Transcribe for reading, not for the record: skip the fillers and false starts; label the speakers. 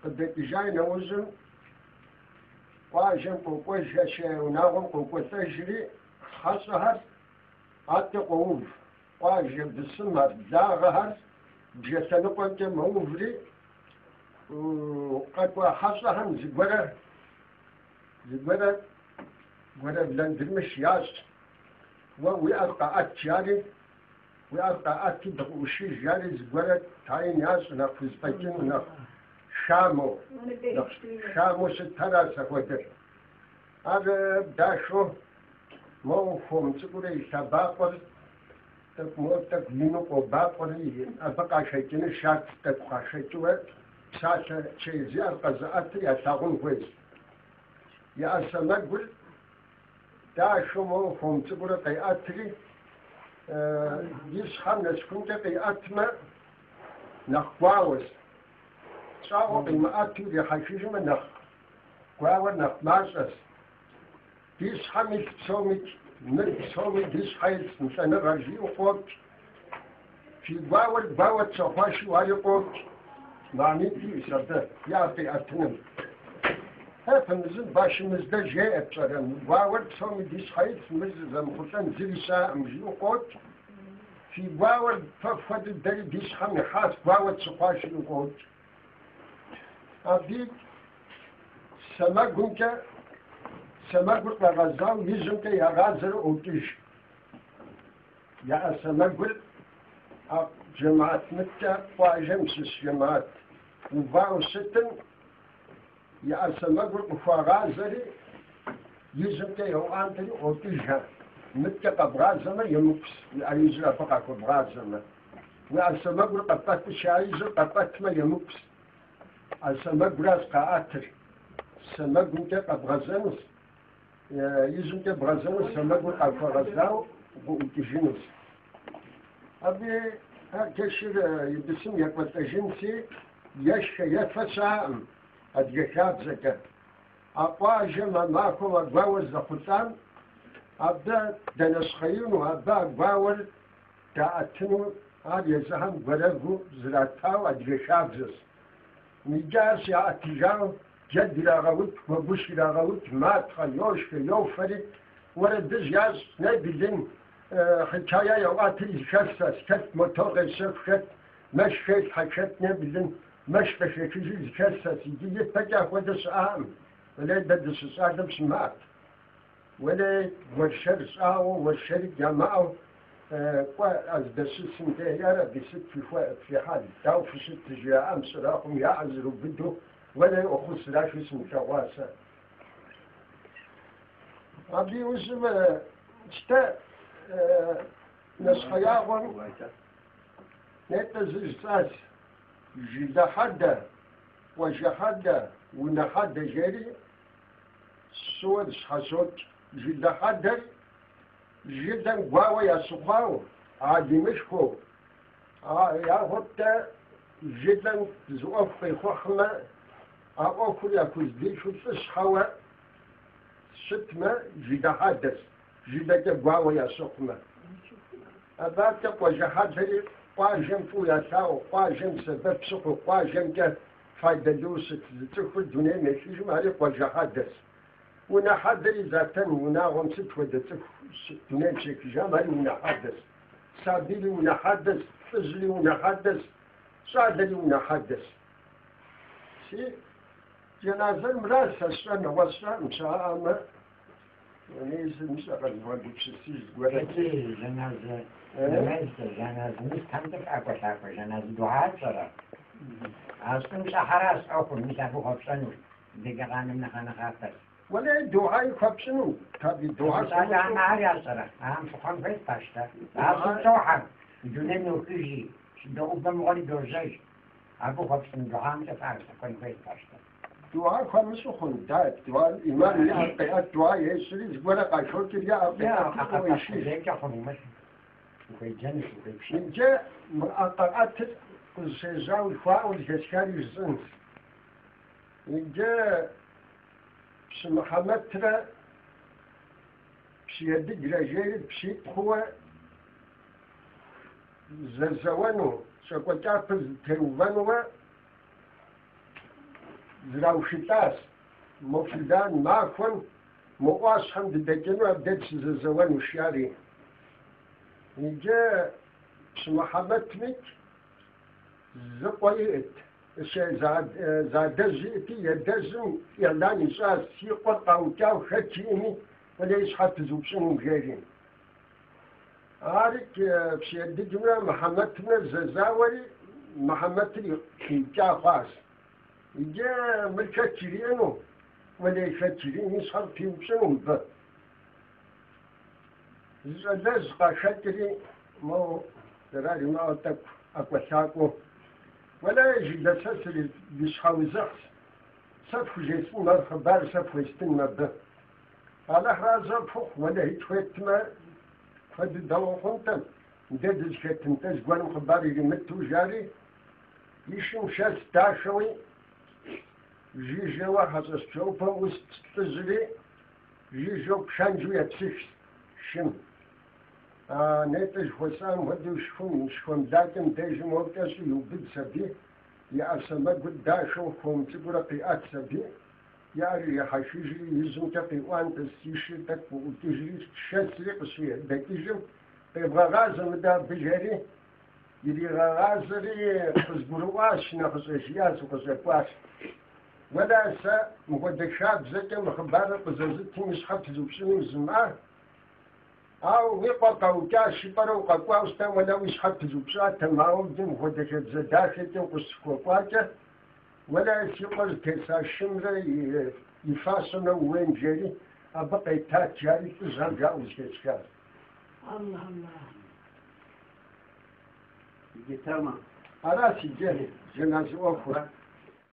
Speaker 1: Къыдэкӏыжа нэужьым къуажэм къокӏуэж, унагъуэм къокӏуэлӏэжри, хьэщӏэхэр адэкӏэ къоув. Къуажэ бысымхэр, благъэхэр бжэ лъэныкъуэмкӏэ мэуври, къэкӏуа хьэщӏэхэм зыгуэрэ гуэрэвлэндырмыш ящӏ. Уэ уи ӏэр къэӏэт, жари, уи ӏэр къэӏэти дыкъыӏушыж, жари зыгуэрэ таин ящӏ, нэхъ хузэфӏэкӏыну, нэхъ хамэу, нэхъ хамэу щытхэращ апхуэдэр. Ар дахэу моуэ хуэм цӏыкӏурэ и лъэбакъуэр тӏэкӏу моуэ тӏэкӏу ину къобакъуэри, абы къахэкӏыну шарт тӏэкӏу къахэкӏыуэ псалъэ чей зи ӏэр къэзыӏэтыр ялъагъун хуейщ. И ӏэ сэмэгур дахэу моуэ хуэм цӏыкӏурэ къеӏэтри, и щхьэм нэсхункӏэ къиӏэтмэ, нэхъ гуауэщ. Щӏагъуэ къимыӏэту ирихьэхыжмэ, нэхъ гуауэр нэхъ мащӏэщ. Ди щхьэм илъ псомикӏ, мыр псоми ди щхьэ илъ мы лӏэныгъэр жиӏэу къокӏ. Фи гуауэр гуауэ тщыхъуащи, ари къокӏ. Мыхьэнитӏ иӏэщ абы и ӏэр къиӏэтыным. Хэ, фымызым башымыздэ жеӏэ пщӏэрэ, мы гуауэр псоми ди щхьэ илъ, мыр зызэмыхъулӏэн зыри щыӏэкъым жиӏэу къокӏ. Фи гуауэр фэ фхуэдэу дэри ди щхьэм ихьащ, гуауэ тщыхъуащ жиӏэу къокӏ. Абы сэмэгумкӏэ, сэмэгур къэгъэзауэ ижьымкӏэ ягъазэрэ ӏуокӏыж. Я ӏэ сэмэгур а жэмыхьэт мыткӏэ къуажэм щыщ жэмыхьэт увауэ щытым и ӏэ сэмэгур къыхуагъазэри, ижьымкӏэ еуӏуантӏэри ӏуокӏыжхэр. Мыткӏэ къэбгъазэмэ, емыкӏущ, уи ӏэ ижьыр абы къахуэбгъазэмэ. Уи ӏэ сэмэгур къэпӏэту ӏэ ижьыр къэпӏэтмэ, емыкӏущ. ӏэ сэмэгуращ къаӏэтыр. Сэмэгумкӏэ къэбгъэзэнущ, ижьымкӏэ бгъэзэну сэмэгур къахуэгъэзауэ укъыӏукӏыжынущ. Абы ар кӏэшыр и бысым екӏуэлӏэжынси, ешхэ, ефэ щыӏэкъым адыгэ хабзэкӏэ. А къуажэм а махуэм а гуауэр зэхъулӏам, абы дэнэщхъеину, абы а гуауэр даӏэтыну ар езыхэм гуэрэву зратауэ адыгэ хабзэщ. Иджы ар щаӏэтыжауэ джэд ирагъэукӏ, гуэгуш ирагъэукӏ, матхъэ, йошхэ, йофэри, уэрэдыжь ящӏ, ней билин, хьикая яӏуатэри зыхэсэс, хэт мотор къещэху, хэт мэш хелъхьэ, хэт ней билин, мэш къыхехыжи зыхэсэс. Иджы ипэкӏэ апхуэдэ щыӏакъым, уэлей дэ дыщыщӏалэм щымыӏэт. Уэлей уэршэр щӏагъуэ, уэршэри ямыӏэу кӏуэ а здэщысым де, ярэби, сыт фи хьэл, дауэ фыщыт жаӏэм щӏырахъум я ӏэ зэрубыду, уэлей ӏуэхъус зэрахыу сымылъэгъуа сэ. Абы иужьым щтэ нэщхъеягъуэм нетӏэ зы жысӏащ, жылэ хьэдэ, къуажэ хьэдэ, унэ хьэдэ жери, щыуэ зыщхьэщокӏ. Жылэ хьэдэр жылэм гуауэ ящыхъуауэ, алимышхуэу, ягъуэткӏэ жылэм зы ӏуэху къихъухьмэ, а ӏуэхур яхуздихыу лӏыщхьэуэ щытмэ, жылэ хьэдэщ, жылэкӏэ гуауэ ящыхъумэ. Абы адэкӏэ къуажэ хьэдэри къуажэм фӏыуэ ялъагъу, къуажэм сэбэп щыхъуу, къуажэмкӏэ файдэлыуэ щыт зы цӏыхур дунейм ехыжым, ари къуажэ хьэдэщ. Унэ хьэдэри затэн унагъуэм сыт хуэдэ цӏыху дунейм щехыжам, ари унэ хьэдэщ. Сабийри унэ хьэдэщ, лӏыжьри унэ хьэдэщ, щӏалэри унэ хьэдэщ. Си джэназэр мыращ, сэ сщӏэр нэгъуэщӏ сщӏэкъым, щыӏэӏэмэ, унейзыр мыщӏэ къэзывгъэгупсысыж зыгуэрэ.
Speaker 2: Хэти жэназы нэмэзкӏэ, жэназы мыстхэмкӏэ фыӏэкӏуэлъакӏуэ, жэназы дугьэр пщӏэрэ? А щӏым щӏыхьэращ ӏуэхур, мис абы хуэпщӏэнур, мыдэкӏэ къанэм нэхъэ нэхъапэр.
Speaker 1: Уэлей дугьэи хуэпщӏыну, таби дугьэ
Speaker 2: Щӏалэ ар ар ящӏэрэ? Ахэм лъыхъуэн хуейт пащтэ. А щӏым щӏохьэ, дунейм йохыжи, доӏубэ мыгъуэри дожьэж. Абы хуэпщӏын дугьэмкӏэ фыӏэкӏуэлъакӏуэн хуейт пащтэ.
Speaker 1: Дугьэ хуэмыщӏу хъун, да, дугьэ, имам и ӏэр къеӏэт, дугьэ ещӏри, зыгуэрэ къахокӏыр я ӏэр къеӏэтри къыӏуешыж.
Speaker 2: Къулейкӏэ хъунумэ, ухуеджэнущ, ухуепщэнущ.
Speaker 1: Иджы мы ӏэ къэӏэтыр къызыщежьауэ жыхуаӏэу зэхэсхари жысӏэнщ. Иджы Пщы Мыхьэмэтрэ Пщы Едыджрэ жери пщитӏ хъууэ зэзэуэну, щӏакӏуэ кӏапэ зэтеувэнууэ. Зраушылӏащ, мо фылан махуэм мо ӏуащхьэм дыдэкӏыну абдей дыщызэзэуэнущ, жари. Иджы пщы Мыхьэмэтмикӏ зы къуэ иӏэт, зы адэжь иӏэти, и адэжьым иӏлан ищӏащ, си къуэр къаукӏауэ хэт жиӏэми, уэлэхьи и щхьэр пызупщӏынум, жери. Арикӏ пщы Едыджымрэ Мыхьэмэтымрэ зэзауэри, Мыхьэмэтыр къиукӏа хъуащ. Иджы мыр хэт жриӏэну, уэлэхьи хэт жриӏэми, и щхьэр пиупщӏыну мыбы. Зы щӏалэжь къахэкӏри, моуэ зэрар имыӏэу тӏэкӏу ӏэкӏуэлъакӏуэу, уэлэхьи жылэ сэ срищхьэузыхьщ, сэ пхужесӏэн мыр хъыбар сэ пхуестын мыбы. Алыхь разэ пхухъу, уэлэхьи тхуептмэ, куэду дэгъуэ хъунтэм, дэ дызыхэтынтӏэ зыгуэрым хъыбар иримыту, жари, и шым шэс дахэуи, жыжьэуэ хьэщӏэщ бжэӏупэм ӏуст лӏыжьри, жыжьэу пхэнжу епсыхщ шым. А нетӏэ жыхуэсӏам хуэдэу шхум, шхуэмлакӏэм дежым моуэ кӏэщӏу иубыдщ аби, и ӏэ сэмэгур дахэу хуэм цӏыкӏурэ къиӏэтщ аби, и ӏэр ирихьэхыжри, ижьымкӏэ къиӏуантӏэщ, и шыр тӏэкӏу къыӏукӏыжри, шэсри къыщыдэкӏыжым, къевгъэгъазэ мыдэ абы жери, иригъэгъазэри къызгурыӏуащ, нэхъыщӏэ жиӏащ, укъыщӏэкӏуащ. Уэлэ сэ мыхуэдэ хабзэкӏэ мы хъыбарыр къызэзытым и щхьэ пызупщӏыну жызмыӏа, ауэ уи къуэр къаукӏащ жыпӏэрэ укъэкӏуауэ щытам, уэлэ уи щхьэр пызупщӏатэм, ауэ иджы мыхуэдэ хабзэ дахэкӏэ укъыщыхуэкӏуакӏэ, уэлэ си къуэр зытеса шымрэ и фащэмрэ ууейм жери, абы къетат, жари лӏыжьхэм жаӏэу зэхэсхащ.
Speaker 3: Аллах, Аллах.
Speaker 4: Иджы тэмэм.
Speaker 1: Аращ иджы жэназы ӏуэхур.